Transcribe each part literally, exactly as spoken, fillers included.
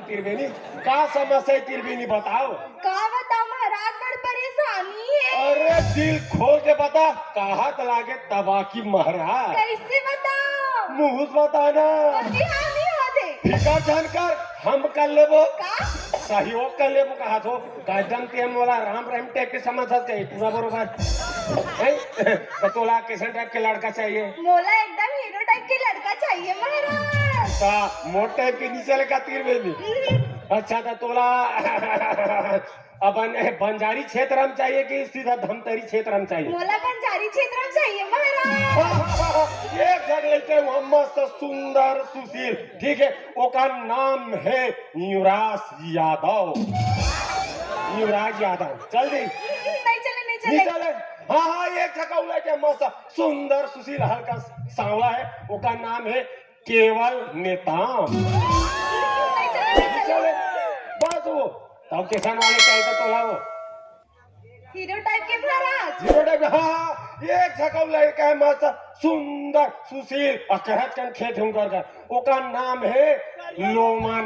त्रिवेणी, का समस्या हे त्रिवेणी, बताओ। का बताओ महाराज, बड़ परेशानी हे। अरे दिल खोल के बता, कहात लागे तबाकी महाराज। कैसे बताओ? मुँह से बता ना। अभी हाँ नहीं होते। फिकर झन कर, हम कर लेबो। का? सहयोग कर लेबो, कहात हो। काजम ते मोला राम रहीम टाइप के समझ हस के, पूरा बरोबर। हैं? त तोला कैसन टाइप के लड़का चाहिए? मोला एकदम हीरो टाइप के लड़का चाहिए महाराज। का मोर टाइप के नी चले का त्रिवेणी? हम्म। अच्छा, त तोला अपन बंजारी क्षेत्र में चाहिए कि सीधा धमतरी क्षेत्र में चाहिए? मोला बंजारी क्षेत्र में चाहिए महाराज। एक जगह लेके वहाँ मस्त सुंदर सुशील, ठीक है, ओकर नाम है युवराज यादव। युवराज यादव, चल दी। नहीं चले, नहीं नहीं चले। चले। हाँ, हाँ, एक जगह लेके मस्त सुंदर सुशील हल्का सांवला है, ओकर नाम है केवल नेताम। नहीं चले, नहीं चले। चले। बस वो, तब किसान वाले चाहिए तो तोला वो। हीरो टाइप के महाराज। हीरो टाइप, हाँ, हाँ, एक जगह लेके मस्त सुंदर सुशील अकरत कन खेत हूँ कर कर। ओकर नाम है लोमन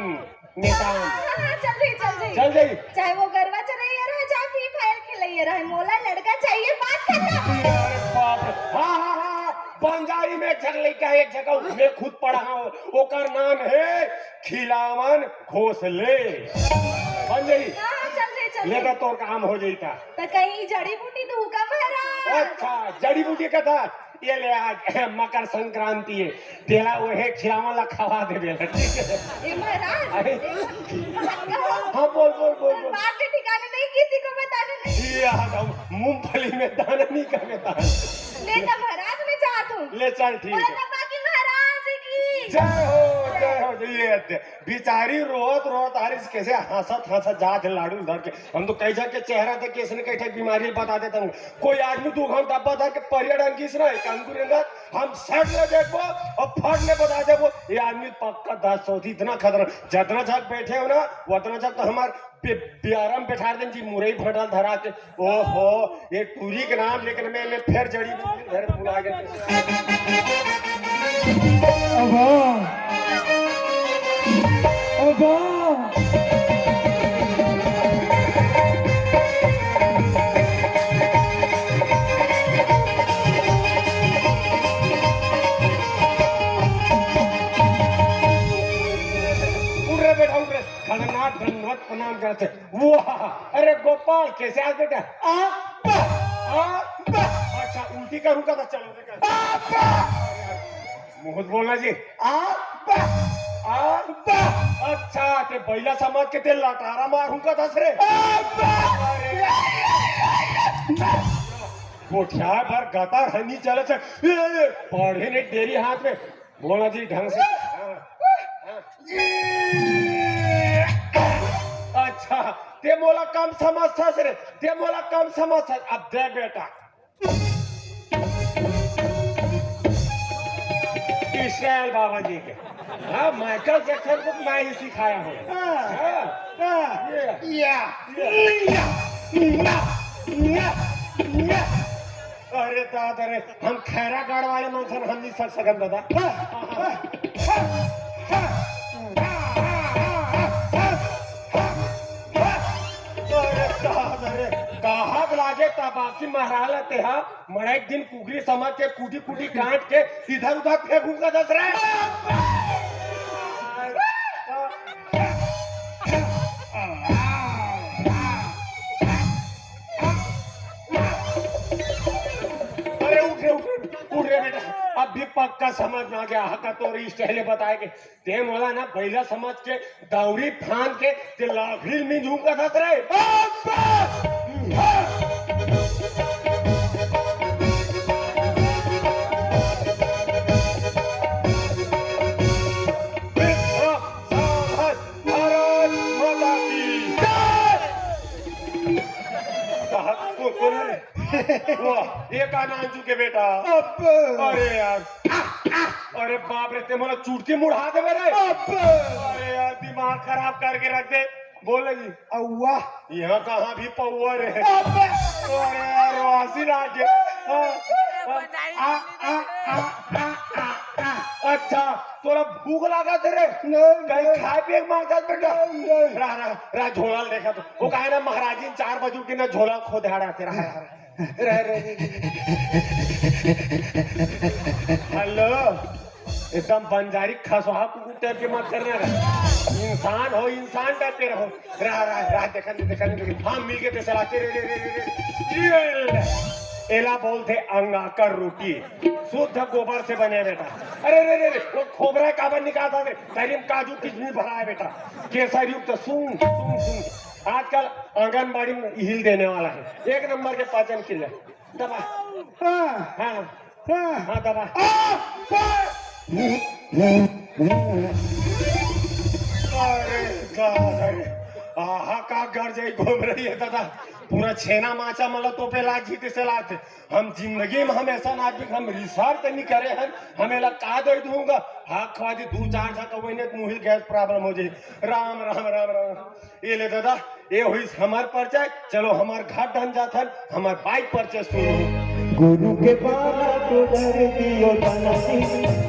नेताम। हाँ, हाँ, हाँ, चल जाई, चल जाई। चल जाई। चाहे वो गरवा चरैया रहे, चाहे फ्री फायर खेलैया रहे, मोला लड़का चाहिए, बात खत्म। अरे बाप रे। हाँ, हाँ, हाँ, हाँ, बंजारी में एक झक लइका हे, एक झक मैं खुद पढ़ा हूँ, ओकर नाम है खिलावन घोसले। बन जाई? हाँ, हाँ, चल जाई, चल ले जाई। तो तोर काम हो जाई ता। त कहीं जड़ी बूटी दूँ का महाराज? अच्छा, जड़ी बूटी का था। ये ले आज मकर संक्रांति है, तेला वहे खिलावन ला खवा देबे, ठीक है? ए महाराज, अरे। ए, हाँ, बोल, बोल, बोल, बोल। बात के ठिकाने नहीं, किसी को बताना नहीं। ये आ जाओ, मूंगफली में दाना नहीं करने दाना। ले तो महाराज, मैं जात हूँ। ले चल, ठीक बोला है। तो बाकी महाराज की। जय हो, जय हो, जय। ये दे, बेचारी रोत रोत आ रही, कैसे हंसत हंसत जात है लाडू धर के। हम तो कई झन के चेहरा देख के इसने कई ठे बीमारी बता देता हूँ। कोई आदमी दू घंटा बता के परिया डाल के इसने काम करेगा, हम सट ले देखबो और फट ले बता देबो, ये आदमी पक्का दस सौ थी, इतना खतरा। जितना झक बैठे हो ना, उतना झक तो हमार बे-, बियारम बैठा देन जी, मुरई फटल धरा के। ओहो, ये टूरी के नाम लेके मैं, मैं फिर जड़ी बूटी घर भुला गया। अबा, अबा। उठ रे बेटा, उठ रे। खतरनाक दंडवत प्रणाम करते। वाह, अरे गोपाल, कैसे आज बेटा? आ, बा। आ, बा। अच्छा, उल्टी करूँगा तो चलो, देखा। आ, बा। मुँह बोलना जी। आ, बा। आ, बा। अच्छा, ते बैला समाज के ते लटारा मारूँगा दस रे। आ, बा। अरे। गोठिया भर गतर हनी चले छे। ए, ए, पढ़े ने डेरी हाथ में। बोला जी ढंग से। हाँ, हाँ। अच्छा, ते मोला कम समझथस रे, ते मोला कम समझथस। अब देख बेटा, इसराइल बाबा जी के, हाँ, माइकल जैक्सन को मैं ही सिखाया हूँ। हाँ, हाँ, हाँ, ये। या, या, या, या, या। अरे दादा रे, हम खैरागढ़ वाले मन सन हम नहीं सक सकन दादा। अरे दादा रे, कहात लागे तबाकी महाराज ला तेहा, मड़ई दिन कुकरी समझ के कूटी कूटी काट के इधर उधर फेंकूंगा दस रे। अरे उठ रे, उठ रे, उठ रे बेटा, अब भी पक्का समझ में आ गया। हका तोरी स्टाइल बताए के, ते मोला ना बैला समझ के दौरी फान के ते लाखड़ी में झुमका धस रे। भारत माता की जय। कहा, को-, कौन है रे? वाह, ये का नाम चुके बेटा? अब्बा। अरे यार। अरे बाप रे, ते मोला चुटकी मुड़ा देबे रे। अब्बा। अरे यार, दिमाग खराब करके रख दे। बोले जी। अव्वा। यहाँ कहाँ भी पौवा रे। अब्बा। अरे यार, वासी लागे। हाँ, हाँ। आ, आ, आ, आ, आ, आ। अच्छा, तोला भूख लागत हे रे? नहीं, कहीं नहीं। खाए पिए के मांगत बेटा? नहीं, नहीं। रहा, रहा, रहा, झोला ल देखत हों। वो कहे ना, महाराजिन चार बजे उठी ना, झोला ल खोदे हाड़े रहिथे। रहा, रहा, रहा। रहा, रहा, रहा। हेलो, एकदम बंजारी खसहा कुकुर टाइप के मत करना रे। इंसान हो, इंसान टाइप के रहो। रहा, रहा, रहा, देखा नहीं, देखा नहीं, देखा नहीं। हाँ, मिल के ते सलाह, रे, रे, रे, रे, रे। ये ले। एला बोलथे अंगाकर रोटी, शुद्ध गोबर से बने बेटा। अरे रे रे रे, वो खोबरा काबर निकालत हे? तरी म काजू किशमिश भरा हे बेटा, केसर युक्त। सुन, सुन, सुन, आजकल आंगनबाड़ी में इही ल देने वाला हे, एक नंबर के पाचन क्रिया। दबा। हाँ। हाँ। हाँ। हाँ, दबा। आ! आ! अरे दादा रे, आहा, का गरजई घूम रही है दादा। पूरा छेना माचा मन ल तोपे लाग जही तइसे लागथे। हम जिंदगी में हम अइसन आदमी के हम research नहीं करे हन, हम एला का दे दूंगा। हाँ, खवा दी दू चार झन कउवे ने, मुहिल गैस problem हो जाही। राम, राम, राम, राम। ये ले दादा, ये होइस हमर परिचय। चलो हमर घर डहन जाथन, हमर बाई के परिचय सुनो। गुरु के पाना तो धर दियो दाना जी,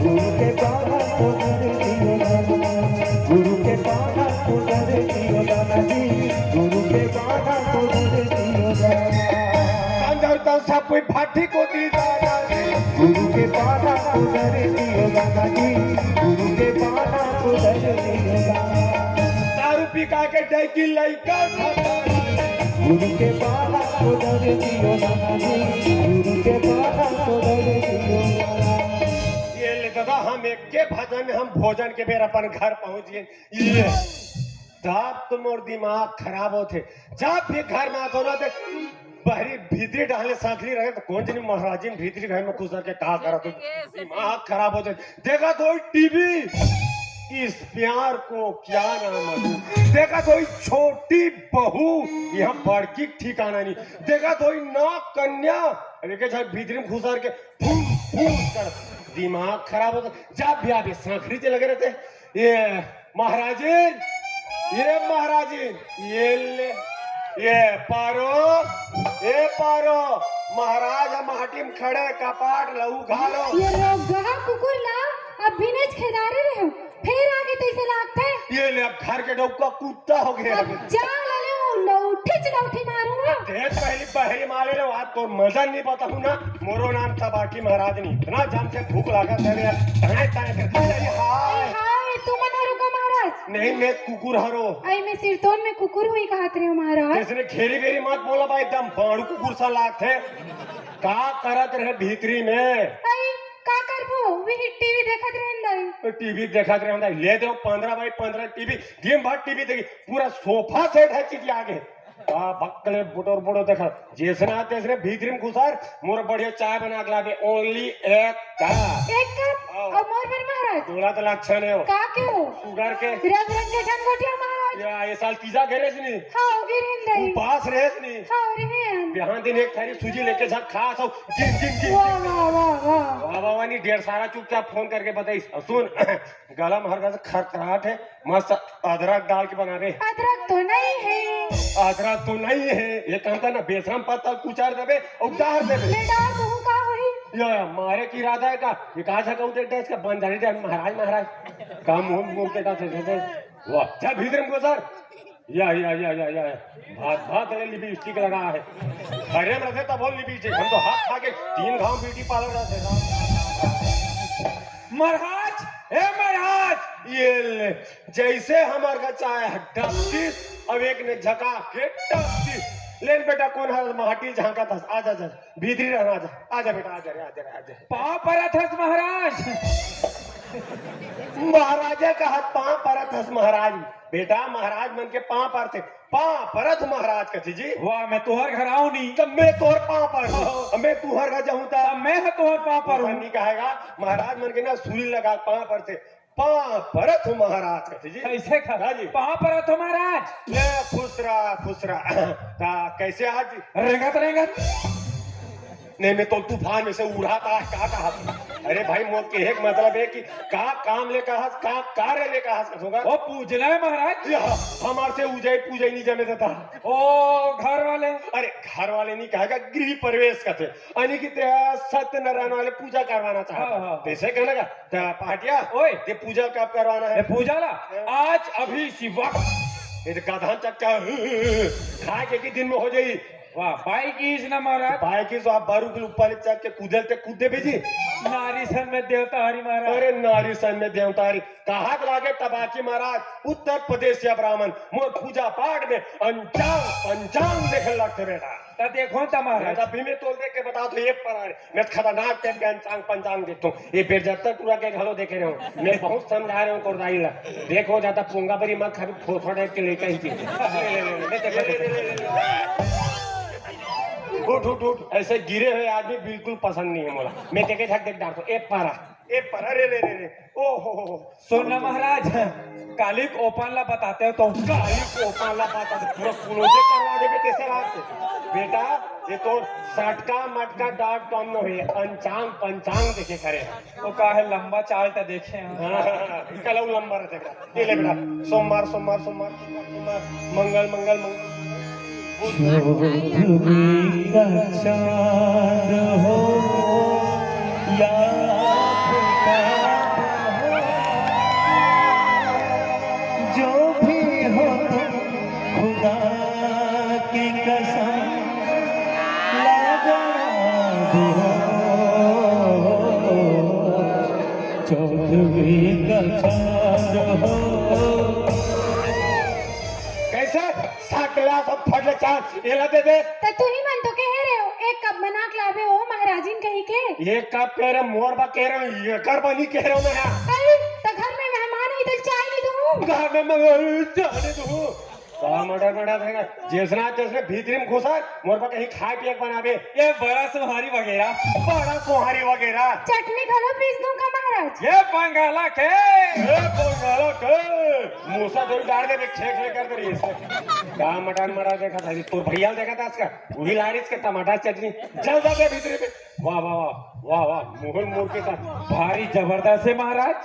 गुरु के पाना तो धर दियो दाना, गुरु के पाना तो धर दियो दाना जी, गुरु के पाना तो धर दियो दाना। अंदर तो सब कोई भाटी को दी दाना जी। गुरु के पाना तो धर दियो दाना जी, गुरु के पाना तो धर दियो दाना। दारू पी का के डेगी लइका खाता। गुरु के पाना तो धर दियो दाना जी, गुरु के पाना तो धर दियो दाना। ये ले दादा, हम एक के भजन में हम भोजन के बेर अपन घर पहुंच गए। ये तब तो मोर दिमाग खराब होथे। जब भी घर में आथों ना, ते बहरी भीतरी डहन ले सांकली रहे, तो कोन जनी महाराजिन भीतरी घर में घुसर के का करत होही, दिमाग खराब हो जाए। देखत होही टीवी, इस प्यार को क्या नाम दूं, देखत होही छोटी बहू, यहाँ बड़की ठिकाना नहीं, देखत होही नाग कन्या, अब एक झन भीतरी में घुसर के फूस फूस कर, दिमाग खराब होथे। जब भी आप ये सांकली जे लगे रहते, ये महाराजिन, ये महाराजिन, ये ले, ये पारो, ये पारो, महाराज ह माटी में खड़े, कपाट ल उघारो। ये रोगहा कुकुर ला अब बिनेच खेदारे रहे, फेर आगे तइसे लागथे। ये ले, अब घर के डउका कुत्ता हो गया। अब जा ले, वो लौठी च लौठी मारूंगा। ते पहली बहरी मारे ले, आज तोर मजा नहीं बताहूं ना। मोरो नाम तबाकी महाराज नहीं, इतना जान से भूख लागत हे रे, ताए ताए कर। अरे हाय। हाय, तू मन हरू का महाराज? नहीं, मैं कुकुर हरो। आई मैं सिरतोन में कुकुर हुई कहत रहे हो महाराज। इसने घेरी बेरी मत बोला भाई, एकदम बाड़ू कुकुर सा लागथे। का करत रहे भीतरी में? आई का करबो, वही टीवी देखत रहेन दाई। तो टीवी देखत रहेन दाई, ले दे पंद्रह बाई पंद्रह टीवी, दिन भर टीवी देखी, पूरा सोफा सेट हे चिटिया के। आ, बकले बुटोर बुटोर देखा, जइसने आते तइसने भीतरी में घुसर, मोर बढ़िया चाय बना के लाबे, only एक कप। एक कप? हाँ। अउ मोर बर महाराज? तोला तो लक्षण हे हो। का के हो? शुगर के। रंग रंग के झन गोठिया महाराज। या, ये साल तीजा गेलेस नहीं? हाँ, गे रहेन दाई। उपास रहेस नहीं? हाँ, रहेन। बिहान दिन एक थारी सूजी लेके जा, खा सब, गिन, गिन, गिन, वाह, गिन। वाह, वाह, वाह। वाह, वाह, वाह, नहीं, ढेर सारा चुपचाप फोन करके बताइस। अब सुन, गला में हर गज खरखराट हे, मस्त अदरक डाल के बनाबे। अदरक तो नहीं हे। अदरक तो नहीं हे, ये कहता ना, बेसरम पत्ता कुचार देबे अउ डार देबे। ले डार दूं, का होही? या, या, मारे के इरादा हे का? ये का झकाऊ दे इसका बंजारी दे, महाराज, महाराज। का मुंह, मुंह के डाल दे, दे, दे। वाह, जा भीतरी में घुसर। या, या, या, या, या। भात, भात रे लिपस्टिक लगा हे। घरे में रहिथे तब वो लिपस्टिक। हम तो हाथ खा के तीन घाव ब्यूटी पार्लर जाथे। महाराज, हे महाराज, ये ले, जइसे हमर का चाय हे, डबकिस, अब एक ने झका के डबकिस। लेन बेटा, कोन हर माटी झांकत हस? आजा, आजा, भीतरी रह, आजा, आजा बेटा, आजा रे, आजा रे, आजा। पाँव परत हस महाराज। महाराजा का हाथ पाँव परत हस महाराज। बेटा, महाराज मन के पाँव परथे, पाँव परत महाराज कथे जी। वाह, मैं तोहर घर आऊं नहीं। तब मैं तोहर पाँव पर हूं। ओहो। अब मैं तुहर घर जाऊं तब तब मैं ह तोहर पाँव पर हूं। नहीं कहेगा, महाराज मन के ना सूली लगा पाँव परथे, पाँव परत हूं महाराज कथे जी। कैसे खा? हाँ जी। पाँव परत हूं महाराज। ले खुश रहा, खुश रहा। ता कैसे आज? रेंगत रेंगत। नहीं, मैं तो तूफान में से उड़ाता है, का कहा? अरे भाई, मोर कहे के मतलब है कि का काम ले कहा, का कार्य ले कहा होगा? वो पूजना है महाराज। या, हमार से उजई पूजई नहीं जमे देता। ओ घर वाले। अरे घर वाले नहीं कहेगा, गृह प्रवेश का थे। यानी कि ते सत्यनारायण वाले पूजा करवाना चाहता। हाँ, हाँ। कैसे कहना का? त पहाटिया, ओए। ये पूजा कब करवाना है? ये पूजा ला? हाँ। आज अभी इसी वक्त। ये तो गधा चक्का खा के की दिन में हो जाई। वाह, बाई की इस ना महाराज। बाई की तो आप बारू के ऊपर ले चढ़ के कूदल ते कूदे बेजी। नारी सन में देवता हरी महाराज। अरे नारी सन में देवता हरी। कहा लागे तबाकी महाराज, उत्तर प्रदेश या ब्राह्मण, मोर पूजा पाठ में अंचांग पंचांग देखे लगते बेटा। त देखो त महाराज। तभी मैं तोल देख के बता दो, ये पर मैं खतरनाक टाइप के अंचांग पंचांग देखता हूँ। ये बेर जब तक पूरा के घलो देखे रहो, मैं बहुत समझा रहे हूँ कोरदाई ला। देखो ज्यादा पोंगा बरी मत खाबी, थोड़ा टाइप के लेकर ही चीज। ले, ले, ले, ले, ले, ले, ले, ले, ले। उठ, उठ, उठ, ऐसे गिरे हुए आदमी बिल्कुल पसंद नहीं है मोला। मैं देखे झक देख डालता हूँ। ए पारा, ए पारा, रे, रे, रे, रे। ओ हो, हो, हो। सुन ना महाराज, काली ओपन ला बताते हो तो। काली ओपन ला बता दे, पूरा क्लोजे करवा देबे तेसे रात से। बेटा, ये तो सटका मटका डॉट कॉम नो है, अंचांग पंचांग देखे करे। तो का है, लंबा चाल त देखे हैं। हाँ, हाँ, हाँ, कल वो लंबा रहते बेटा। ये ले बेटा, सोमवार, सोमवार, सोमवार, सोमवार, सोमवार, मंगल, मंगल, मंगल। चौदहवीं का चांद हो या आफताब हो, जो भी हो तुम खुदा की कसम लाजवाब हो। चौदहवीं का चांद हो। कैसे? सात गिलास और फट ले चार, एला दे दे। त तुही मन तो कहे रहे हो, एक कप बना के लाबे ओ महाराजिन कही के। एक कप कह रहे, मोर बा कह रहे, एकर बनी कह रहे मैं। अरे, त घर में मेहमान है, इधर चाय नहीं दूँ? घर में मैं चाय नहीं दूँ। का मटर मटर देगा? जैसना, जैसने भीतरी में घुसा, मोर बा कहीं खाए पिए के बनाबे। ये बड़ा सोहारी वगैरह। बड़ा सोहारी वगैरह। चटनी घलो पीस दूँ का महाराज? ये बंगाला के। ये बंगाला के। मूसा तो डाल दे, खेख ले कर दे रही है। का मटर मटर देखा था, तोर भैया देखा था इसका, वही लारिस के टमाटर चटनी। चल जा बे भीतरी में। वाह, वाह, वाह, वाह, वाह, मोहन मोर के साथ। भारी जबरदस्त है महाराज।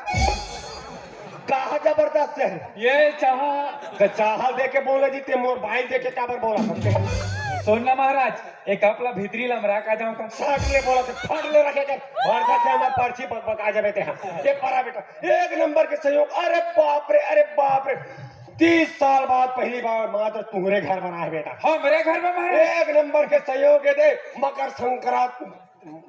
कहा जबरदस्त है? ये चाहा। तो चाहा दे के बोले जी, ते मोर बाइल दे के काबर बोला सकते हैं? सुन ना महाराज, एक अपला भीतरी लमरा का जाऊं का? साट ले बोला थे, फाट ले रखे कर। और जाके हमार पर्ची बक बक आ जाबे ते। हाँ, ये परा बेटा, एक नंबर के सहयोग। अरे बाप रे, अरे बाप रे। तीस साल बाद पहली बार मात्र तुम्हरे घर बना है बेटा। हमरे घर में महाराज? एक नंबर के सहयोग है दे। मकर संक्रांति,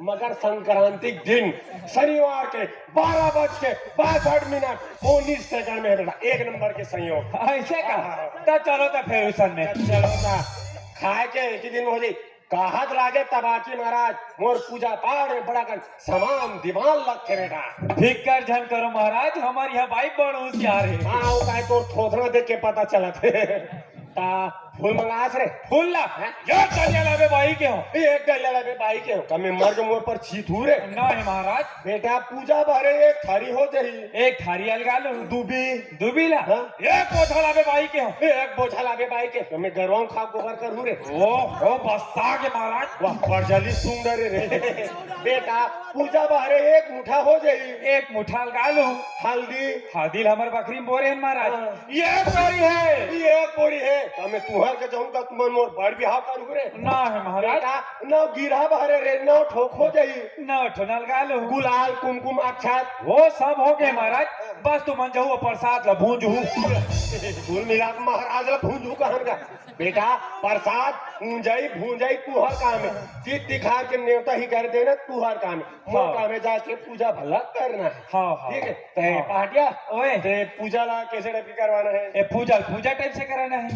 मकर संक्रांति के दिन शनिवार के बारह बज के बासठ मिनट उन्नीस सेकंड में है बेटा, एक नंबर के संयोग। ऐसे का? हाँ। त चलो त फिर उसन में। चलो त खाए के एक ही दिन हो जी। कहत लागे तबाकी महाराज, मोर पूजा पाठ में बड़ा कन समान दिमाग लगथे बेटा। फिकर झन करो महाराज, हमर यहाँ बाई बड़ होशियार है। हाँ, वो काहे तोर थोथना देख के पता चलत है। ता फूल मंगास रे। फूल ला? हाँ? एक डलिया लाबे बाई के हो। एक डलिया लाबे बाई के हो। कमे मर के मोर पर छीत हू रे। नहीं महाराज। बेटा पूजा भरे एक थारी हो जाही। एक थारी अलगा लो। दूबी। दूबी ला? हाँ? एक बोझा लाबे बाई के हो। एक बोझा लाबे बाई के। कमे गरवा खा गोबर कर हू रे। ओ, ओ बस्ता के महाराज। वाह, बरजली सुंदर रे। बेटा पूजा बहरे एक मुठा हो जाही। एक मुठा अलगा लो। हल्दी। हल्दी ल हमर बखरी में बोरे हन महाराज। हाँ। ये एक बोरी है। ये एक बोरी है। त मैं तुहर के जाऊं का तुमन मोर बड़ बिहाव करू रे। ना है महाराज। बेटा, नौ गिरहा बहरे रे, नौ ठोक हो जाही। नौ ठो अलगा लो। गुलाल, कुमकुम, अक्षत। वो सब हो गए महाराज। बस तुमन जाहू प्रसाद ला भूंजहू। कुल मिला के महाराज ला भूंजहू कहन का। बेटा, प्रसाद, ऊंजई, भूंजई, तुहर काम है। चित तिखार के नेवता ही कर देना, तुहर काम है। मोर हाँ। काम है जाके पूजा भला करना है। हाँ, हाँ। ठीक है? ते हाँ। पहाटिया, ओए। ते पूजा ला कैसे टाइप की करवाना है? ए, पूजा, पूजा टाइप से कराना है।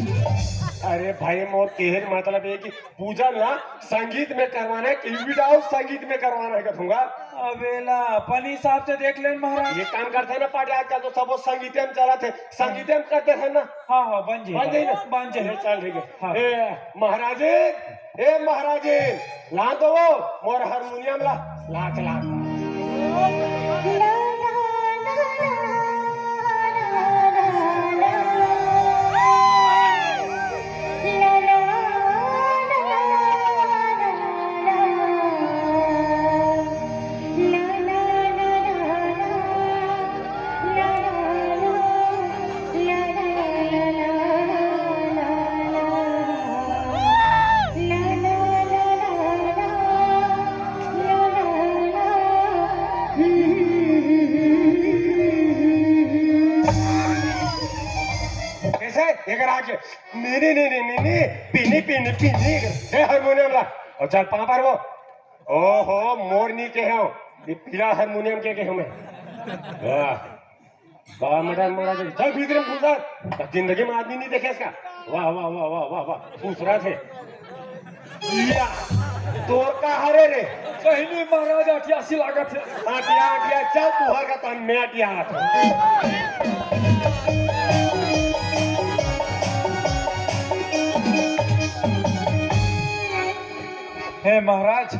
अरे भाई, मोर कहे के मतलब ये कि पूजा ला संगीत में करवाना है कि without संगीत में करवाना है, कथूंगा। अबे ला, अपन हिसाब से देख लेन महाराज। ये काम करते हैं ना पहाटिया, आजकल तो सब वो संगीते में चलत है, संगीते में करते हैं ना। हाँ, हाँ, बन जाई। बन जाई ना? बन जाई। चल, ठीक है। हाँ। ए, महाराजे, ए, महाराजे, ला तो वो, मोर हारमोनियम ला, ला, चला। नी नी नी नी नी नी। पीनी पीनी पीनी। दे हारमोनियम ला। अउ चल पाँव परबो। ओहो, मोर नी केहेंव, ये पीला हारमोनियम के केहेंव मैं। वाह। वाह, मटन मारा दे। चल भीतरी में घुस जा। जिंदगी में आदमी नी देखेस का। वाह, वाह, वाह, वाह, वाह, वाह। दूसरा थे। या, तोर का हरे रे? कहीं नहीं महाराज, अटियासी लागत हे। अटिया, अटिया, चल तुहर का तन में अटिया आत हे। हे महाराज,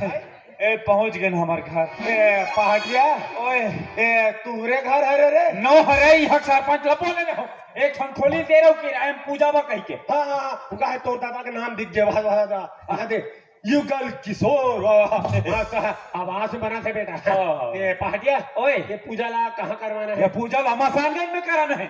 ए, पहुंच गेन हमर घर। ए, पहाटिया, ओए, ए, तुहरे घर हरे रे? नो हरे, इहाँ सरपंच ला बोले न हो। एक ठन खोली दे रहो किराए में पूजा बा कहि के। हाँ, हाँ, हाँ, वो का हे तोर दादा के नाम दिख गया, वाह, वाह, वाह, वाह, दे, युगल किशोर, वाह, वाह, हाँ, कहा, आवाज बना थे बेटा। हाँ, हाँ। ए, पहाटिया, ओए। ये पूजा ला कहाँ करवाना हे? ये पूजा ला मसानगंज में कराना हे।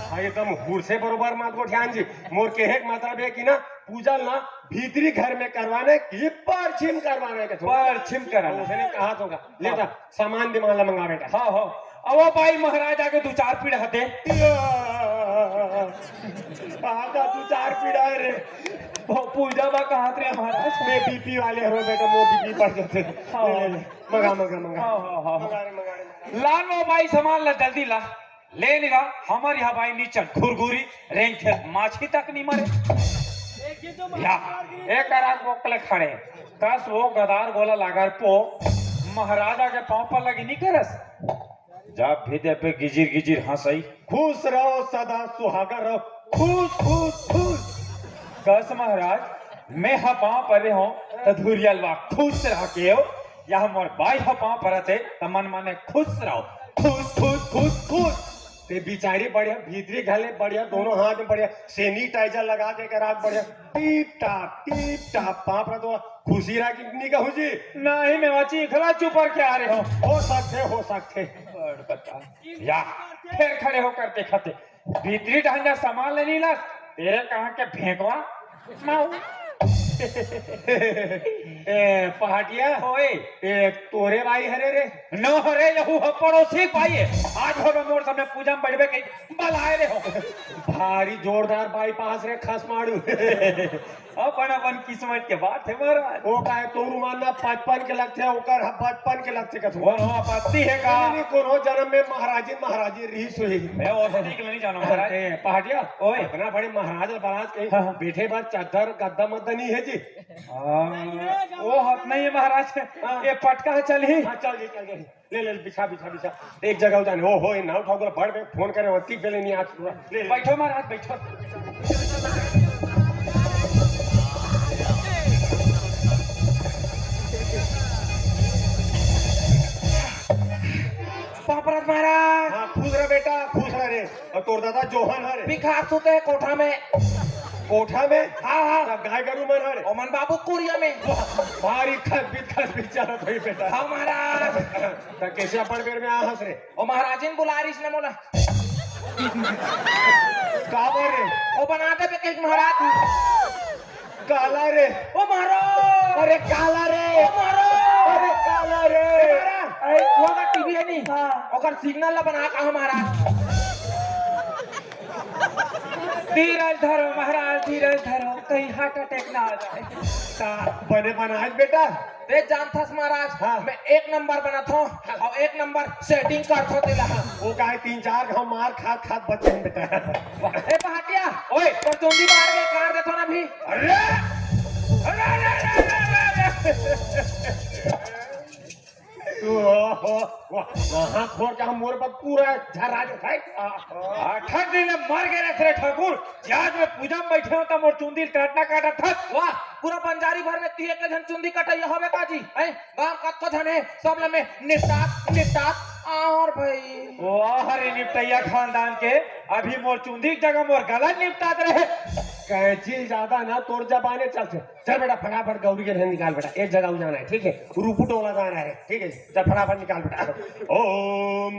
हाँ, एकदम हुर से बरोबर मत गोठियान जी, मोर केहे के मतलब हे कि ना, पूजा ला भीतरी घर में करवाना हे कि परछिम करवाना हे कथों? परछिम कराना। उसने कहा तो का। ले हाँ। ता, सामान दिमाग ला मंगा बेटा। हाँ, हाँ। अब वो बाई महाराज आगे दू चार पीड़ा हते। आगा दू चार पीड़ा हे रे। वो पूजा बा कहा थे महाराज? मैं बीपी वाले हरो बेटा, मोर बीपी बढ़ जाथे। हाँ। ले, ले, ले। मंगा, मंगा, मंगा। हाँ, हाँ, हाँ, हाँ। मंगा रे, मंगा रे, मंगा रे। लान वो बाई सामान ला जल्दी ला। ले निगा, हमर यहाँ बाई नीचन घुरघुरी, रेंगथे माछी तक नी मरे। या, ए कराक बोकले खड़े, कस वो गदार गोला लागर पो, महाराजा के पाँव पर लगी नी करस। जब भी दे पे गिजिर गिजिर हंसई। खुश रहो, सदा सुहागर रहो, खुश, खुश, खुश। कस महाराज, मैं ह पाँव परे हों, त धुरियल बा खुश रह के हो, या मोर बाई ह पाँव परत हे, त मन माने खुश रहो, खुश, खुश, खुश, खुश। ते बिचारी बढ़िया, भीतरी घले बढ़िया, दोनों हाथ में बढ़िया sanitizer लगा के कराक बढ़िया, टीप टाप, टीप टाप, पाँव परत हो, खुशी रहा कि नी कहूँ जी? नहीं, मैं वाची इखला चुपर के आ रहे हो। हो सकथे, हो सकथे। बड़ बता। या, फेर खड़े होकर देखत हे। भीतरी ढंगा सामान ले नी लास, तेरे कहाँ के भेंकवा? माऊ। ए, पहाटिया। ओए। ए, तोरे बाई हरे रे? नो हरे, यहू ह पड़ोसी बाई हे। आज हो मोर सामने पूजा में बैठबे कही, बलाए रे हो। भारी जोरदार बाईपास रे, खस मारू। अपन अपन किस्मत के बात हे महाराज। वो का हे, तोर उमर ना पचपन के लगथे, ओकर ह पचपन के लगथे कथों। कोनो आपत्ति हे का? नहीं, नहीं, कोनो जन्म में महाराजिन, महाराजिन रहिस होही। मैं वो से निकल नहीं जाना महाराज। ए, पहाटिया, ओए। इतना बड़े महाराज, महाराज के हाँ, हाँ। बैठे बर चद्दर, गद्दा, मद्दा नहीं हे जी। हाँ, वो हाथ नहीं हे महाराज। हाँ। ये पटका हे, चलही। हाँ, चल जी, चल जी। ले, ले, बिछा, बिछा, बिछा। एक जगह हो जाने। ओ हो, ये नाव ठाकुर बड़ में फोन करे, वती बेले नहीं आज पूरा। ले, ले। बैठो महाराज, बैठो। पाँव परत महाराज। हाँ, खुश रह बेटा, खुश रह रे। अउ तोर दादा जोहन हरे? बिखार सुते हे कोठा में। कोठा में? हाँ, हाँ। त गाय गरू मन हरे? ओमन बाबू कुरिया में। वाह, भारी खसबित खसबित चलत होही बेटा। हाँ महाराज। त कैसे अपन बेर में आ हस रे? ओ महाराजिन बुला रहिस ने मोला। काबर रे? ओ बना देबे कहिके महाराज। काला रे? ओ महाराज। अरे काला रे? ओ महाराज। अरे काला रे? महाराज, अरे वो का टीवी हे नी? हाँ। ओकर सिग्नल ला बना का महाराज। धीरज धरो महाराज, धीरज धरो, कहीं हार्ट अटैक ना आ जाए। का बने बनाए बेटा? ते जानथस महाराज, हाँ। मैं एक नंबर बनाथों अउ एक नंबर सेटिंग करथों तेला। वो का हे, तीन चार घाव मार खात खात बचे हन बेटा। ए पहाटिया, ओए। तोर चुंदी बाहर के काट देथों ना अभी। अरे! अरे, अरे, अरे, अरे, अरे! ओहो, वाह, कहाँ खोर के हम मोर पर पूरा झर्रा जो है। आहा। आठ दिन ले मर गे रहे ठाकुर, जे आज मैं पूजा में बैठे हों त मोर चुंदी काटना काटत हस। वाह, पूरा बंजारी भर में तू एक झन चुंदी कटइया हवे का जी? हैं? गांव कतको झन हे, सब ल मैं निपटात, निपटात, और भाई। वाह रे निपटइया खानदान के, अभी मोर चुंदी के जगह मोर गला निपटात रहे। कैंची ज्यादा ना तोर जबाने चलथे। चल बेटा, फटाफट गौरी के ढेर निकाल बेटा, एक जगह जाना हे, ठीक हे, रूपू टोला जाना हे, ठीक हे, चल फटाफट निकाल बेटा। ओम,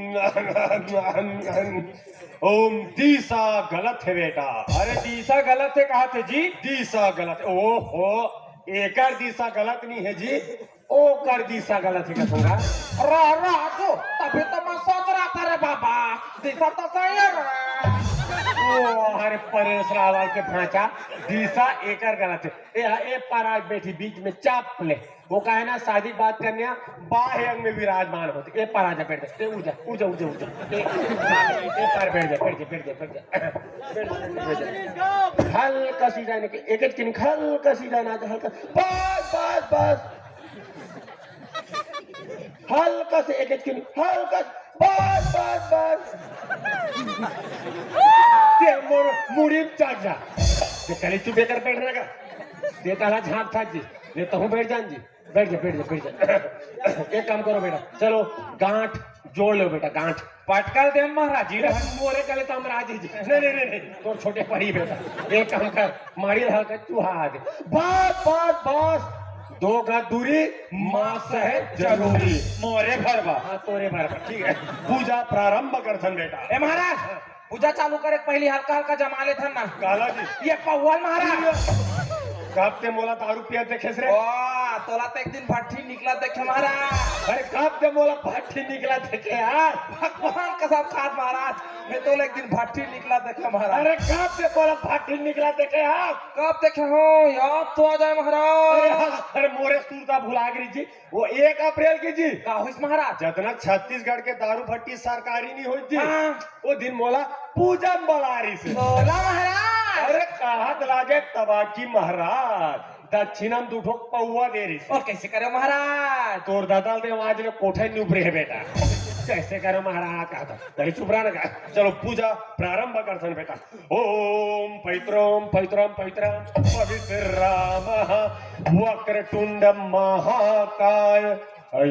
ओम, दिशा गलत हे बेटा। अरे दिशा गलत हे कहा थे जी? दिशा गलत हे। ओहो, एकर दिशा गलत नहीं हे जी, ओकर दिशा गलत हे का तुंगा? रा, राजू, तभी तो मैं सोच रहा था रे बाबा, दिशा तो सही है रे। ओ, अरे परेश रावल के भांचा, दिशा एकर गलत हे। ए, ए पर आज बैठी बीच में चाप ले। वो का है ना, शादी के बाद कन्या बाह्य अंग में विराजमान होती। ए पर आजा, बैठ जा, ए उठ जा, उठ जा, उठ जा, उठ जा। ए, ए पर बैठ जा, बैठ जा, बैठ जा, बैठ जा। हल्का सी जाने के, एक एक किन हल्का सी जाना, हल्का, बस, बस, बस। हल्का से एक एक किन, हल्का से, बस, बस, बस। ते मोर मुड़ी में चढ़ जा। ते कली चुप कर बैठ रहेगा। ते ताला झांक था जी। ये तो हूँ बैठ जान जी। बैठ जा, बैठ जा, बैठ जा। एक काम करो बेटा, चलो गांठ जोड़ लो बेटा, गांठ। पटकल दे महाराज जी। अरे मोरे कले तो हम राजी जी। नहीं, नहीं, नहीं, नहीं, तो छोटे पड़ी बेटा। एक काम कर, मारी हल्का चूहा आ दे। बस, बस, बस। दो गज दूरी, मास्क है जरूरी। मोरे भरवा। हाँ, तोरे भरवा, ठीक है। पूजा प्रारंभ कर सन बेटा। ए महाराज, पूजा चालू करे के पहली हल्का हल्का जमा लेथन ना। काला जी। ये पौवा महाराज। कब ते मोला दारू पिया देखे रे? वाह, तोला तो एक दिन भट्ठी निकला देखे महाराज। अरे कब ते मोला भट्ठी निकला देखे यार? भगवान कसम खात महाराज, मैं तोला एक दिन भट्ठी निकला देखे महाराज। अरे कब ते मोला भट्ठी निकला देखे यार? कब देखे हो याद तो आ जाए महाराज। अरे हाँ, अरे मोरे सुरता भुला गई जी। वो एक अप्रैल के जी। का होइस महाराज? जतना छत्तीसगढ़ के दारू भट्टी सरकारी नहीं होई जी। हाँ। वो दिन मोला पूजा में बला रही से। बोला महाराज। अरे कहत लागे तबाकी महाराज, दक्षिणा में दू ठो पौवा दे रही से। और कैसे करे महाराज? तोर दादा दे आज ले कोठे नी उभरे है बेटा। कैसे करे महाराज कहा था। अरे चुप रहा ना का। चलो पूजा प्रारंभ कर सन बेटा। ओम पैत्रम पैत्रम पैत्रम पवित्र राम वक्रतुंड महाकाय,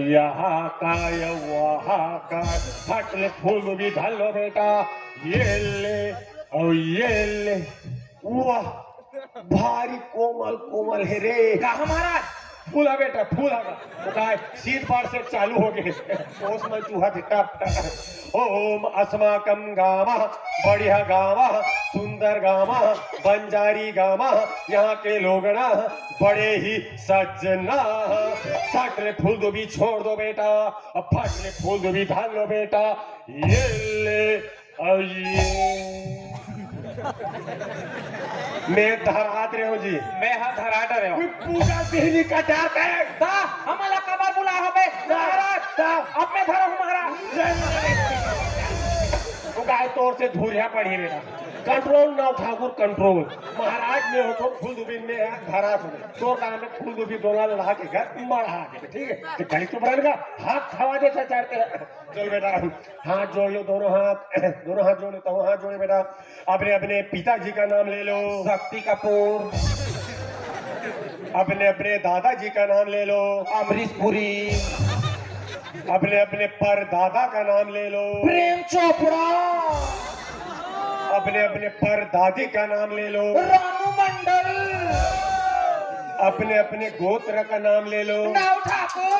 यहा काय वहा काय। फट ले फूल भी धर लो बेटा। ये ले और ये ले। वाह, भारी कोमल कोमल है रे। कहा महाराज? फूला बेटा, फूला। तो काय शीत बार से चालू हो गए। ओस में चूहा थे टप टप। ओम अस्माकम गावः, बढ़िया गावः, सुंदर गावः, बंजारी गावः, यहाँ के लोगणा बड़े ही सज्जना। सट ले फूल दो भी छोड़ दो बेटा, अब फट ले फूल दो भी धान लो बेटा। ये ले और ये मैं धरात रहे हूँ जी। मैं हा धराट रहे हूँ। कोई पूजा बिहनी का जात है। ता, हमला कबर बुला हबे। ता, महाराज, ता। अब मैं धरा हूँ महाराज। वो गाय तोर से धूरिया पड़ी मेरा। कंट्रोल ना ठाकुर, कंट्रोल। महाराज में हो तो फूल दुबिन में है, धरात हो। तोर का में फूल दुबी डोला लड़ा के घर मढ़ा के, ठीक है? तो कहीं चुप रहने का, हाथ खवा दे, चढ़ते हैं। चल बेटा, हाथ जोड़ लो, दोनों हाथ, दोनों हाथ जोड़ लेता हूँ, हाथ जोड़े बेटा। अपने अपने पिताजी का नाम ले लो। शक्ति कपूर। अपने अपने दादाजी का नाम ले लो। अमरीश पुरी। अपने अपने परदादा का नाम ले लो। प्रेम चोपड़ा। अपने अपने परदादी का नाम ले लो। रानू मंडल। अपने अपने गोत्र का नाम ले लो। नाव ठाकुर।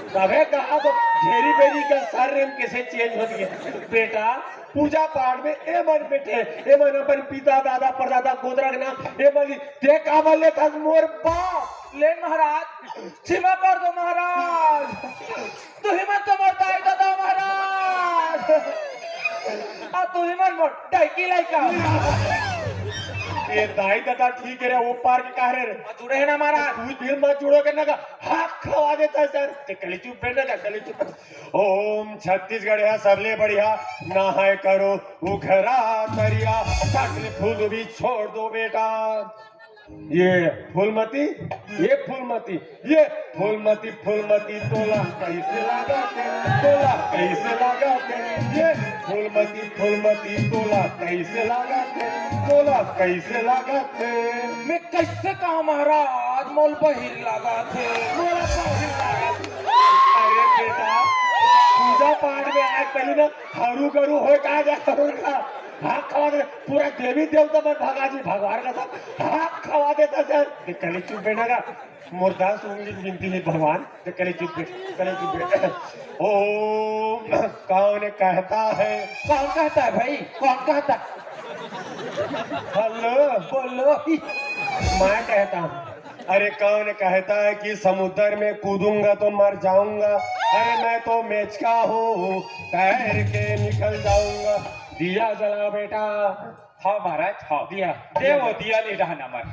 तबे कहा तो घेरी बेरी का सरनेम कैसे चेंज हो गया बेटा। पूजा पाठ में ए मन बैठे, ए मन अपन पिता दादा परदादा गोत्र के नाम, ए मन ते का बोले था मोर बाप। ले महाराज, क्षमा कर दो महाराज। तुही मन तो मोर दाई ददा महाराज। आ तुही मन मोर डाइकी लाइका। ये दाई ददा ठीक है रे, वो पार के कह रहे रे। मत जुड़े है ना महाराज। तू भी मत जुड़ो करने का, हाथ खवा देता है सर। ते कली चुप बैठने का, कली चुप। ओम छत्तीसगढ़ है सबले बढ़िया, नहाए करो उघरा तरिया, सकल फूल भी छोड़ दो बेटा। ये फूलमती, ये फूलमती, ये फूलमती, फूलमती तोला कैसे लागा थे, तोला कैसे लागा थे, ये फूलमती, फूलमती तोला कैसे लागा थे, तोला कैसे लागा थे। मैं कैसे कहा महाराज, मोल बहिर लागा थे। मोला बहिर लागा थे। अरे बेटा, पूजा पाठ में आज पहले ना हरू गरू होय का जा हरू का। हाथ खवा दे, पूरा देवी देवता मन भगा जी, भगवान का सब हाथ खवा देता सर। ते कली चुप बैठा का, मुर्दा सूंघ ली बिनती है भगवान, ते कली चुप बैठ, कली चुप बैठ। ओम, कौन कहता है? कौन कहता है भाई? कौन कहता है? हेलो। बोलो। मैं कहता हूँ। अरे, कौन कहता है कि समुद्र में कूदूंगा तो मर जाऊंगा? अरे, मैं तो मेचका हूँ, तैर के निकल जाऊंगा। दिया जला बेटा। हाँ महाराज, हाँ। दिया। दे वो दिया ले रहा ना मर।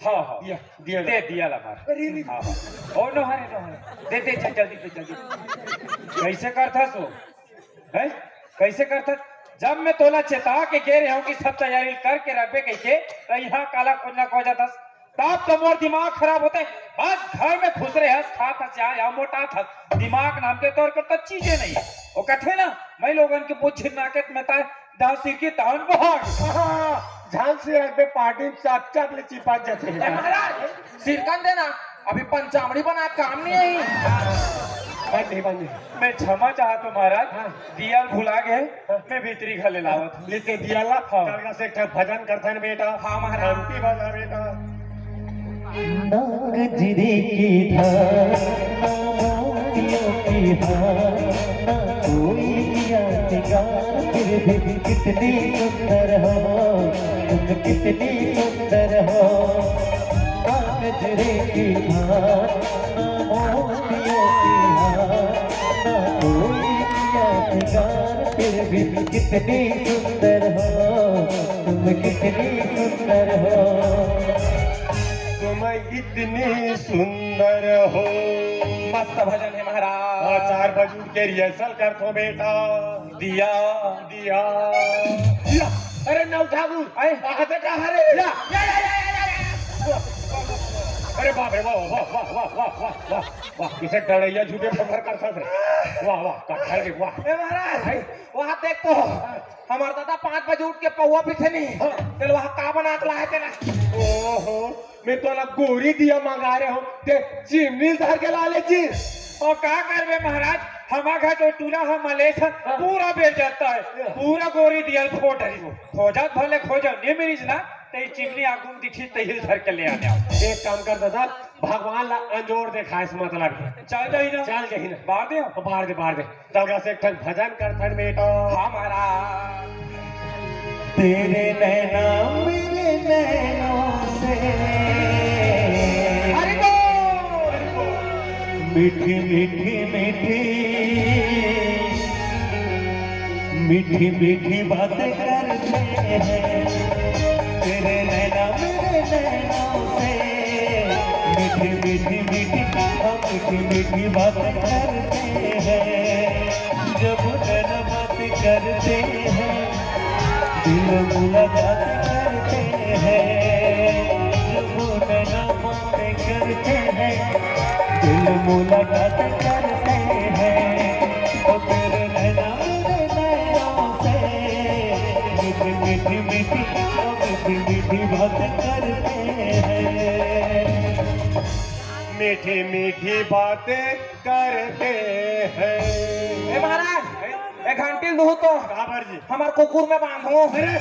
हाँ, हाँ। दिया, दिया दे ला। दिया ला मर। अरे, अरे। हाँ, हाँ। ओ, नो, हरे, नो, हरे। दे, दे, दे, जल्दी, दे, जल्दी। कैसे करथस वो? हैं? कैसे करथस? जब मैं तोला चेता के गे रहे हूँ कि सब तैयारी करके रखबे कहिके, त यहाँ काला खोजना खोजत हस। तब तो मोर दिमाग खराब होथे। बस घर में खुसरे हस, खात हस, यहाँ, यहाँ मोटात हस। दिमाग नाम के तोर कर तो चीजे नहीं है। वो कहते ना, मैं लोगन के मुँह छिन्ना के मैं तार दासी की तहन बहार। हाँ, झांसी रखबे पार्टी में चाप चाप ले चिपक जाते हैं। ए महाराज, सिरकन देना, अभी पंचामड़ी बना काम नहीं आई। बन नहीं, बन नहीं। मैं क्षमा चाहत हूँ महाराज, हाँ। दिया ल भुला गए, हाँ। मैं भीतरी घर ले लावत हूँ। ले ते दिया ला, हाँ। कलगा से एक ठन भजन करथन बेटा। हाँ महाराज। शांति बजा बेटा। ना गजरे की धार, ना मोतियों की हार, ना कोई किया श्रृंगार, फिर भी कितनी सुंदर हो, तुम कितनी सुंदर हो। ना गजरे की धार, ना मोतियों की हार, ना कोई किया श्रृंगार, फिर भी कितनी सुंदर हो, तुम कितनी सुंदर हो। तुम इतनी सुंदर हो। मस्त भजन है महाराज। हाँ, चार बजे उठ के रिहर्सल करथो बेटा। दिया, दिया, दिया। अरे नव ठाकुर, आए। कहाँ से कहाँ रे? या, या, या। अरे बाप रे, वाह, वाह, वाह। वाह, किसे डड़ैया झूठे फफर करथस रे। वाह, वाह, कटहल के, वाह। ए महाराज, आए। वहाँ देख तो, हमार दादा पाँच बजे उठ के पौवा पीथे नहीं। हाँ। तेल वहाँ का बना के लाए तेला? ओहो, मैं तोला गोरी दिया मंगा रहे हो, ते चिमनी धर के ला ले जी। और का करबे महाराज, हमार घर तो टूरा ह मलेश ह, हाँ। पूरा बेल जाता है, हाँ। पूरा गोरी दिया फोड़ रही हो। खोजत भले खोजो, नहीं मिलिस ना, ते चिमनी आगू में दिखी, ते हिल धर के ले आने आओ। एक काम कर दादा, भगवान ला अंजोर देखाए से मतलब है। चल जाही ना। चल जाही ना। बाहर दे। बाहर दे, बाहर दे। तलगा से एक ठन भजन करथन बेटा। हाँ महाराज। तेरे नैना मेरे नैनों से। हरि बोल। मीठी मीठी मीठी, मीठी मीठी बातें करते हैं। तेरे नैना मेरे नैनों से। मीठी मीठी मीठी, हम मीठी मीठी बातें करते हैं। जब नैना बातें करते हैं, दिल मुलाकात करते हैं। जब नैना बातें करते हैं, दिल मुलाकात करते हैं। ओ तेरे नैना मेरे नैनों से, मीठी मीठी मीठी, ओ मीठी मीठी बातें करते हैं। मीठी मीठी बातें करते हैं। ए महाराज, ए घंटी लूहू तो। काबर जी? हमार कुकुर में बांधो। अरे,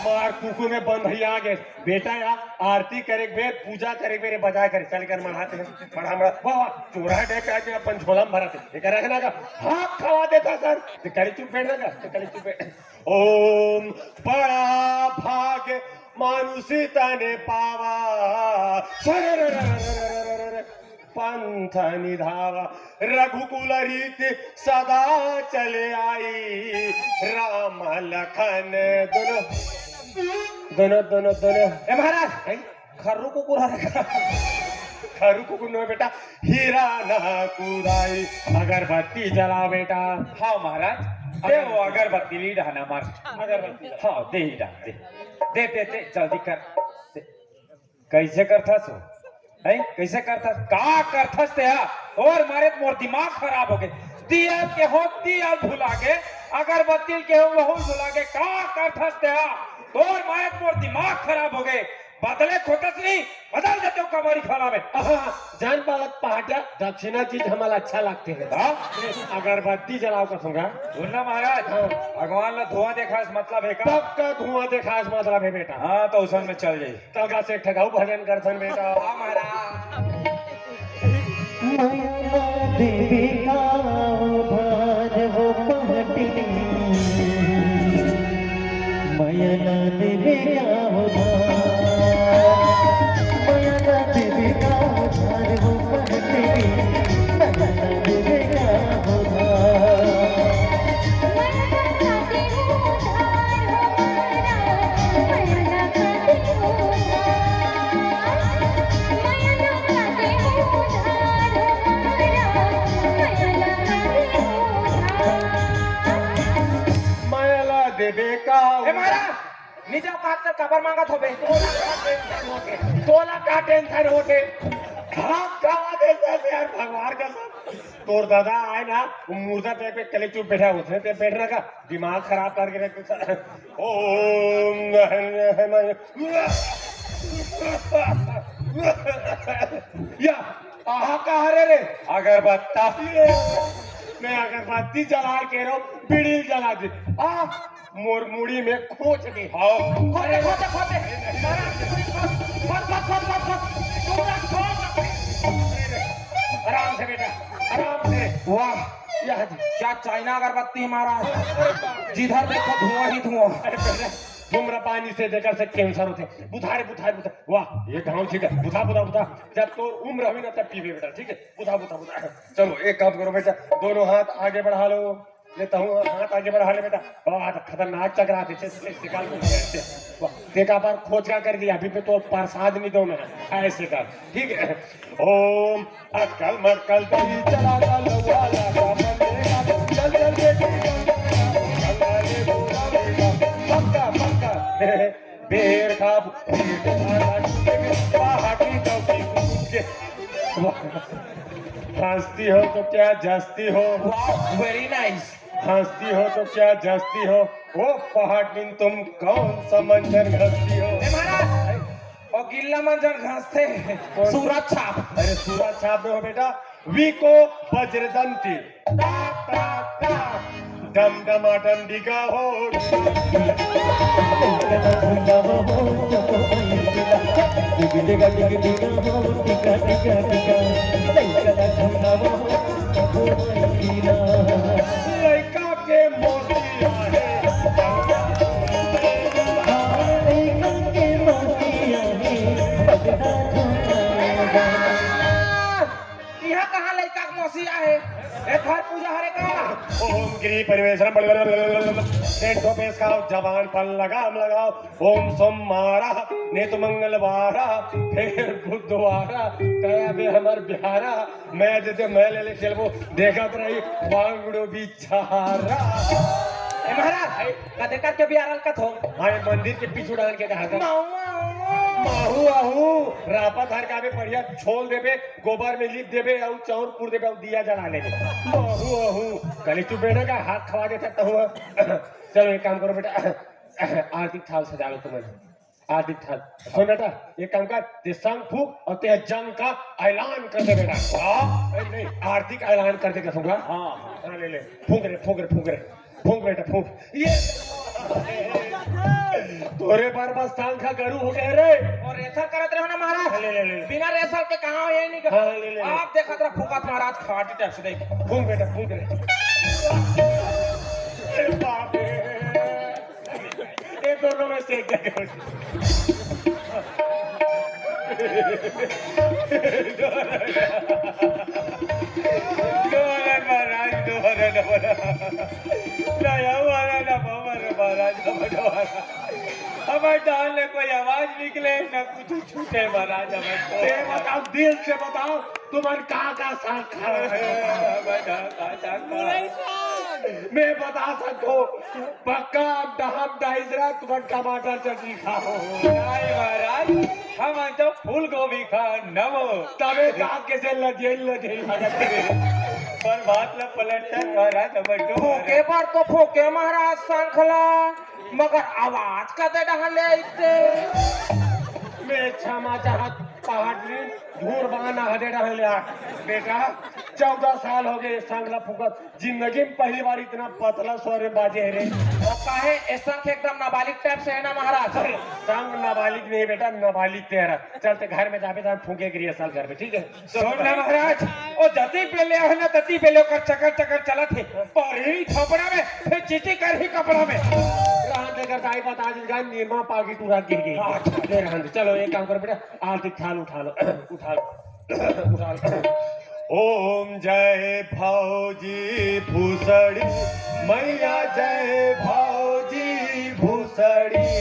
मार कुकुर में बंधई आगे। बेटा यार, आरती करे बे, पूजा करे बे रे, बजाए करे, चल कर मढ़ाते हैं। मढ़ा, मढ़ा, वाह, वाह, चोरा है, टाइप के अपन झोला में भराते। ये कर रहे ना का, हाथ खवा देता सर। तो करी चुप बैठना का, तो करी चुप बैठ। ओम बड़ा भाग मानुष तन पावा। सर पंथ निधावा, रघुकुल रीति सदा चले आई, राम लखन दोनों, दोनों, दोनों, दोनों। ए महाराज, हैं? खर्रू कुकुर हरे का? खर्रू कुकुर नो बेटा, हीरा ना कुदाई, अगरबत्ती जला बेटा। हाँ महाराज, दे वो अगरबत्ती ली डहाना मार। अगरबत्ती जला। हाँ, दे ही डहा, दे। दे, दे, दे, जल्दी कर। दे। कैसे करथस हो? हैं? कैसे करथस? का करथस ते हा? तोर मारे त मोर दिमाग खराब हो गे। दिया के हो, दिया भुला गे, अगरबत्ती के हो, वहू भुला गे। का करथस ते हा? तोर मारे त मोर दिमाग खराब हो गे। बदले खोटस नहीं, बदल देते हो कबाड़ी खाना में। आहा, जान बालक पहाटिया, दक्षिणा चीज हमला अच्छा लगते है। हाँ? अगरबत्ती जलाओ का सुनगा। सुनना महाराज, हाँ। भगवान ला धुआं देखा से मतलब है का? पक्का धुआं देखा से मतलब है बेटा। हाँ, तो उसन में चल जाए। तलगा से एक ठगाऊ भजन करथन बेटा। हाँ महाराज। मैना देवी का उधार हो पहटी, मैना देवी का उधार, मैना देवी का नी जाव, काट कर काबर मांगत होबे? तोला का टेंशन होथे? तोला का टेंशन होथे? हाथ खावा दे से यार, भगवान का सब। तोर दादा आए ना, मुर्दा टाइप के कले चुप बैठा होथे, ते बैठना का दिमाग खराब करके रख दे। ओम। या, आहा का हरे रे? अगरबत्ता। ये, मैं अगरबत्ती जला के रहो, बीड़ी जला दे। आ, मोर मुड़ी में खोच दे। हाँ। खोच दे, खोच दे, खोच दे। आराम से, खोच, खोच, खोच, खोच, खोच। आराम से बेटा, आराम से। वाह, यह क्या चाइना अगरबत्ती है महाराज, जिधर देखो धुआं ही धुआं। अरे बेटा, धूम्रपान से जेकर से कैंसर होथे। बुधा रे, बुधा रे, बुधा। वाह, ये गाँव ठीक है। बुधा, बुधा, बुधा। जब तोर उम्र होही ना, तब पीबे बेटा, ठीक है? बुधा, बुधा, बुधा। चलो, एक काम करो बेटा, दोनों हाथ आगे बढ़ा लो। ले, तहूँ हाथ आगे बढ़ा ले बेटा। वाह, तो खतरनाक चकरा दे, चल, चल, निकाल के दे। वाह, देखा बार खोच का कर दिया, अभी पे तो प्रसाद नहीं दो मैं, ऐसे कर, ठीक है? ओम अक्कल मक्कल दही चला ला लौआ ला का बनेगा, चल चल बेटी गंगा, गंगा ले बोला बेटा, पक्का पक्का। बेर का पेट भरा पहाड़ी चौकी कूद के। वाह। हंसती हो तो क्या जस्ती हो? Wow, very nice. हंसती हो तो क्या जस्ती हो? ओ पहाड़िन, तुम कौन सा मंजन घसती हो? ए महाराज, ओ गिल्ला मंजन घसथे। कौन? सूरज छाप। अरे सूरज छाप में हो बेटा, वीको बज्रदंती। टाक, टाक, टाक। डम डमा डम डिगा हो। लइका के मोती आहे। इहाँ कहाँ लइका के मौसी आहे? ए, घर पूजा हरे का? ओम गृह परिवेश। सेठ को पेश खाओ, जबान पर लगाम लगाओ। ओम सोमवारा, ने तो मंगलवारा, फिर बुधवारा, कया बे हमर बिहारा, मैं जैसे मैं ले ले खेलबो, देखत रही बांगड़ो बिचारा। ए महाराज, कते कर के बिहार हलकत हो? हाँ, ये मंदिर के पीछू डाल के कहा था। माऊ, माऊ। माहू, आहू, रापा धर का बे बढ़िया छोल देबे, गोबर में लिप देबे, अउ चाउर पुर देबे, अउ दिया जला लेबे। माहू, आहू, कली चुप बैठा का हाथ खवा देता हुआ। चलो, एक काम करो बेटा, आरती थाल सजा लो तुम। आरती थाल। सुन बेटा, एक काम कर, ते संग फूक अउ ते जंग का ऐलान कर दे बेटा। हाँ? ए, नहीं, आरती का ऐलान कर दे, कहूँगा। हाँ, हाँ। हाँ, ले, ले। फूक रे, फूक रे, फूक रे। फूक बेटा, फूक। ये तोरे बर बस संग का गरु हो गए रे। अउ रेसल करत रहो ना महाराज। ले, ले, ले। बिना रेसल के कहाँ हो, ये नहीं कहा। हाँ, ले, ले, ले। आप देखत रहो फूकत महाराज खाटी टाइप से देख। फूक बेटा, फूक रे। ए बाप रे। ये दोनों में से एक जगह। दोहरा महाराज, दोहरा, दोहरा। ना यहाँ वाला, ना वहाँ वाला महाराज, ना वहाँ वाला। हमारे दाल में कोई आवाज निकले, ना कुछ छूटे महाराज, हमारे तो। ये बताओ, दिल से बताओ, तुमन का का साग खाए? हमारे दाल का साग खाए। मैं बता सकूं, पक्का हम डहम डाइजरा तुमन टमाटर चटनी खाओ। नहीं महाराज, हम तो फूल गोभी खा नवो। तबे का कैसे लजे लजे लगत रे। पर बात ला पलट कर महाराज, हम तो फोके पर तो फोके महाराज शंखला, मगर आवाज कते डहले आइते। मैं क्षमा चाहत पहाड़ में धूर बाना हदे डहले आ। बेटा, चौदह साल हो गए संगला फुकत। जिंदगी में पहली बार इतना पतला स्वर में बाजे है रे। अउ काहे, ए शंख एकदम नाबालिग टाइप से है ना महाराज? संग नाबालिग नहीं बेटा, नाबालिग तेरा। चल ते घर में जाबे, तब फूंके के रिहर्सल करबे, ठीक है? सुन ना महाराज, ओ जती पेले है ना, तती पेले ओकर चकर चकर चलत है। पर ही थोपड़ा में, फिर चीची कर ही कपड़ा में। रहन दे, अगर दाई बता दी जाए, निरमा पागी टूरा गिर गई। हाँ। ले रहन दे। चलो, एक काम कर बेटा, आरती थाल उठा लो, उठा लो। ओम जय भौजी भूसड़ी, मैया जय भौजी भूसड़ी।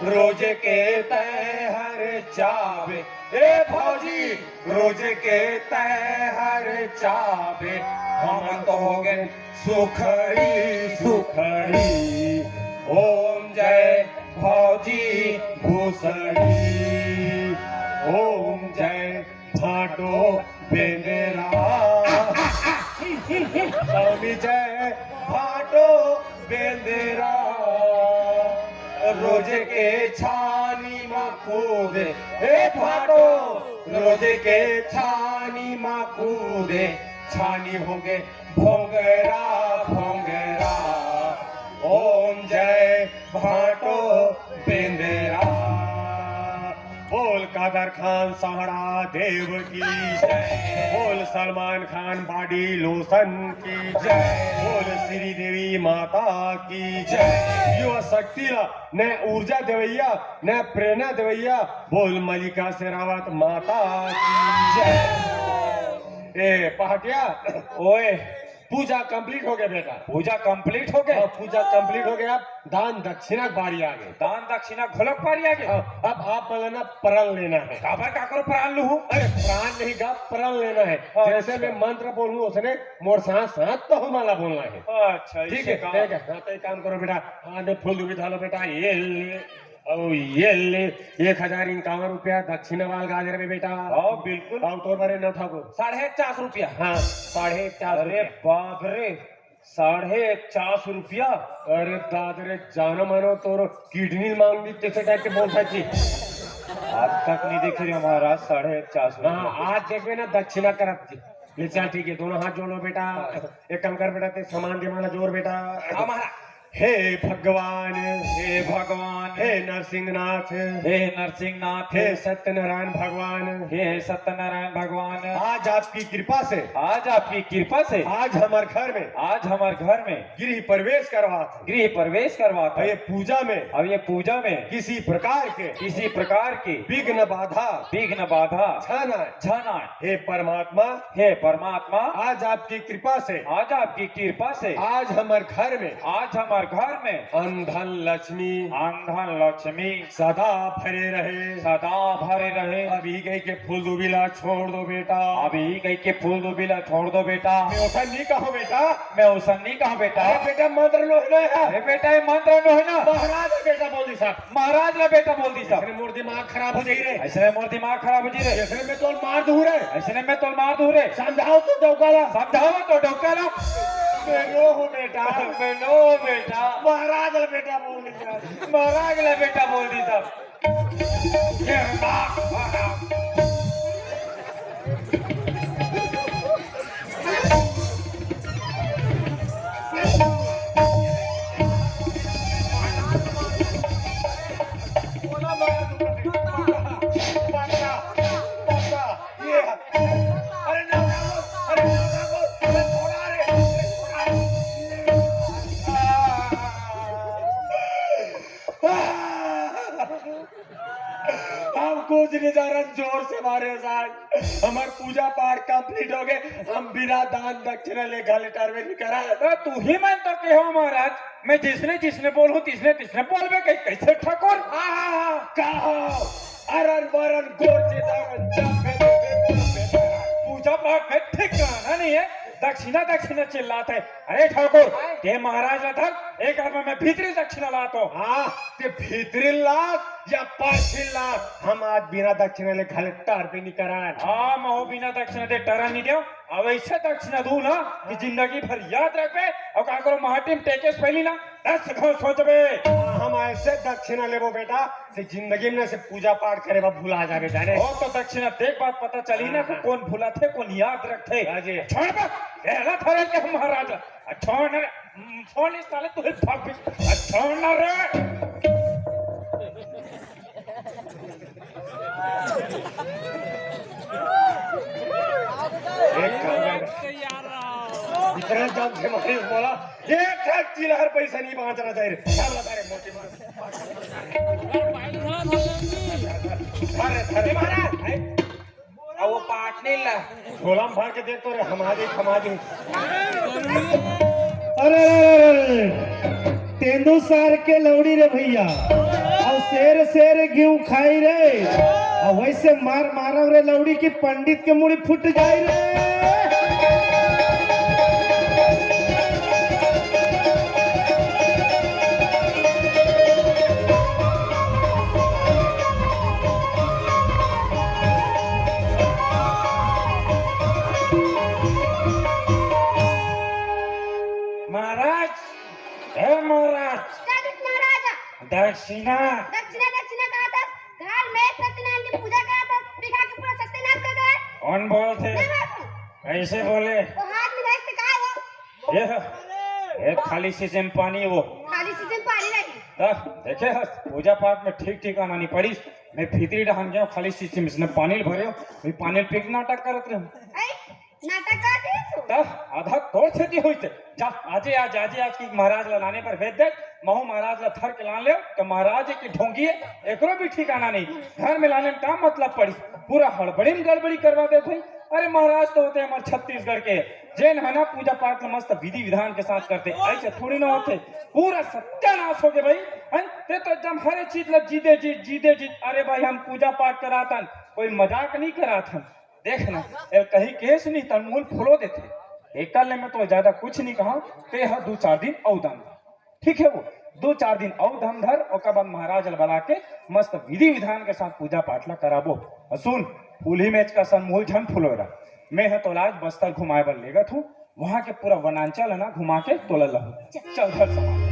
रोज के तैहर चावे, ए भौजी, रोज के तैहर चावे, हम तो हो गए सुखड़ी सुखड़ी। ओम जय भौजी भूसड़ी, ओम जय भाटो बेंदेरा। स्वामी जय भाटो बेंदेरा, रोज के छानी मा कूदे, ए भाटो, रोज के छानी मा कूदे, छानी होगे भोंगरा भोंगरा। ओम जय भाटो बेंदेरा। बोल कादर खान सहाड़ा देव की जय, बोल सलमान खान बॉडी लोशन की जय, बोल श्री देवी माता की जय। युवा शक्ति ला न ऊर्जा देवैया, न प्रेरणा देवैया, बोल मलिका शेरावत माता की जय। ए पहाटिया, ओए, पूजा कंप्लीट हो गया बेटा। पूजा कंप्लीट हो गया? हाँ, पूजा कंप्लीट हो गया। दान दक्षिणा के बारी आ गई। दान दक्षिणा घोलक पारी आ गए। हाँ, अब आप मन ला ना प्रण लेना है। काबर काकरो प्राण लूहू? अरे, प्राण नहीं गा, प्रण लेना है। अच्छा। जैसे मैं मंत्र बोलूँ, उसने मोर साथ साथ तो हमारा बोलना है। अच्छा, ठीक इसे है, कहा। ठीक है। हाँ, तो एक काम करो बेटा, हाँ, ने फूल दुबी धालो बेटा, ये ले, और ये ले, एक हजार इक्यावन रुपया दक्षिणा वाल गाजर में बेटा। हाँ, बिल्कुल। और तोर बारे न ठाकुर। साढ़े चार सौ रुपया। हाँ, साढ़े चार सौ अरे रुपया। बाप रे, साढ़े चार सौ रुपया। अरे दादा रे, जानो मानो तोर किडनी मांग दी, तैसे टाइप के बोलता जी। आज तक नहीं देखे रे महाराज, साढ़े चार सौ हाँ, रुपया। आज देखबे ना दक्षिणा करत जी। ले चल, ठीक है, दोनों हाथ जोड़ो बेटा। हाँ। एक काम कर बेटा, ते सामान दे माला जोर बेटा। हाँ महाराज। हे भगवान, हे भगवान, हे नरसिंहनाथ, हे नरसिंहनाथ, हे सत्यनारायण भगवान, हे सत्यनारायण भगवान, आज आपकी कृपा से, आज आपकी कृपा से, आज हमारे घर में, आज हमारे घर में गृह प्रवेश करवा था। गृह प्रवेश करवा था। और ये पूजा में, अब ये पूजा में किसी प्रकार के, किसी प्रकार के विघ्न बाधा, विघ्न बाधा, झन आए। झन आए। हे परमात्मा, हे परमात्मा, आज आपकी कृपा से, आज आपकी कृपा से, आज हमारे घर में, आज हमारे घर में अन धन लक्ष्मी, अन धन लक्ष्मी सदा भरे रहे। सदा भरे रहे। अभी कही के फूल दुबी ला छोड़ दो बेटा। अभी कही के फूल दुबी ला छोड़ दो बेटा। मैं ओसन नहीं कहूँ बेटा। मैं ओसन नहीं कहूँ बेटा। अरे बेटा, मंत्र नोहे ना है। अरे बेटा, ये मंत्र नोहे ना। महाराज ला बेटा बोल दी साहब। महाराज ला बेटा बोल दी साहब। इसने मोर दिमाग खराब हो जाई रे। ऐसे में मोर दिमाग खराब हो जाई रे। ऐसे में तोल मार दूँ रे। ऐसे में तोल मार दूँ रे। समझाओ तो डौका ला। समझाओ तो डौका ला। मैं नो हूँ बेटा। मैं नो हूँ बेटा। महाराज ला बेटा बोल दी साहब। महाराज ला बेटा बोल दी साहब। हम कुछ नहीं जान रहा, जोर से मारे साहब। हमार पूजा पाठ कंप्लीट हो गए, हम बिना दान दक्षिणा ले घले टरबे नहीं करा। तो तू ही मन तो कहो महाराज, मैं जिसने जिसने बोलूं तिसने तिसने बोलबे कही, कैसे ठाकुर? हाँ, हाँ, हाँ, कहो। अरन बरन गोर चिदारन जब भेदो भेदो। पूजा पाठ में ठिकाना नहीं है, दक्षिणा दक्षिणा चिल्लात है। अरे ठाकुर, ते महाराज ला धर, एक आदमी मैं भीतरी दक्षिणा लात हूँ। हाँ, ते भीतरी लात या पाछी लात, हम आज बिना दक्षिणा ले घले टरबे नहीं करन। हाँ, मैं हो बिना दक्षिणा दे टरन नहीं देव। अब ऐसे दक्षिणा दूँ ना कि जिंदगी भर याद रखबे। और का करो, माटी में टेके से पहली ना दस घाव सोचबे। हाँ, हम ऐसे दक्षिणा लेबो बेटा, से जिंदगी में से पूजा पाठ करे बा भुला जाबे जाने। ओ तो दक्षिणा देख बात पता चली ना, हाँ, हाँ। कौन भुलाथे, कौन याद रखथे। हाँ जी। छोड़ बा, पहला थरन के हम महाराज। आ छोड़ ना रे, हम्म, छोड़ नहीं साले, तू ही भाग भी। आ छोड़ ना रे। एक काम कर। इतना जब से मरीज बोला, एक ठक चिल्लहर पैसा नहीं बांचना चाहिए। सब लगा रे मोटी मार। अरे, अरे, महाराज, अब वो पाट नहीं ला। झोला में भर के देख तो रे, हमारी, हमारी। अरे, अरे, अरे, अरे, तेंदू सार के लौड़ी रे भैया, और शेर शेर घिउ खाई रे, और वैसे मार मारव रे लौड़ी की पंडित के मुड़ी फुट जाई रे। हे महाराज, का कहिस महाराज? दक्षिणा। दक्षिणा, दक्षिणा कहा था? घर में सत्यनारायण की पूजा करा था, बिखा के पूरा सत्यानाश कर दे। कौन बोलथे? मैं बाबू। कैसे बोले? वो हाथ मिलाइस त का हो? ये, ये खाली शीशे में पानी वो। खाली शीशे में पानी नहीं। त देखे हस, पूजा पाठ में ठीक ठिकाना नहीं पड़िस। मैं भीतरी डहान गया, खाली शीशे में इसने पानी भरे, मैं पानी पी के नाटक करत रहे। ऐ, नाटक कर दे तू। त आधा तोर सेती होइस हे। जा, आजे आज, आजे आज की महाराज ला लाने पर भेज दे। महू महाराज ला धर के लान ले, त महाराज के ढोंगी हे, एकरो भी ठिकाना नहीं। घर में लाने में का मतलब पड़िस? पूरा हड़बड़ी में गड़बड़ी करवा देथे। अरे महाराज तो होथे हमर छत्तीसगढ़ के, जेन ह ना पूजा पाठ ल मस्त विधि विधान के साथ करथे, ऐसे थोड़ी ना होथे। पूरा सत्यानाश हो गे भाई। हैं? ते तो एकदम हर एक चीज ल जीदे जीद, जीदे जीद। अरे भाई हम पूजा पाठ कराथन, कोई मजाक नहीं कराथन। देख ना, ए कहीं केस नहीं तन मुंह फुलो देथे। एकर ले मैं तो ज्यादा कुछ नहीं कहा, ते ह दू चार दिन अउ दम ठीक हे वो, दू चार दिन अउ दम धर, ओकर बाद महाराज ल बला के मस्त विधि विधान के साथ पूजा पाठ ला कराबो। अउ सुन, फूलही मेच कसन मुंह झन फुलोय रह। मैं ह तोला आज बस्तर घुमाए बर लेगत हूँ, वहां के पूरा वनांचल है ना घुमा के तोला लहू। चल धर सामान।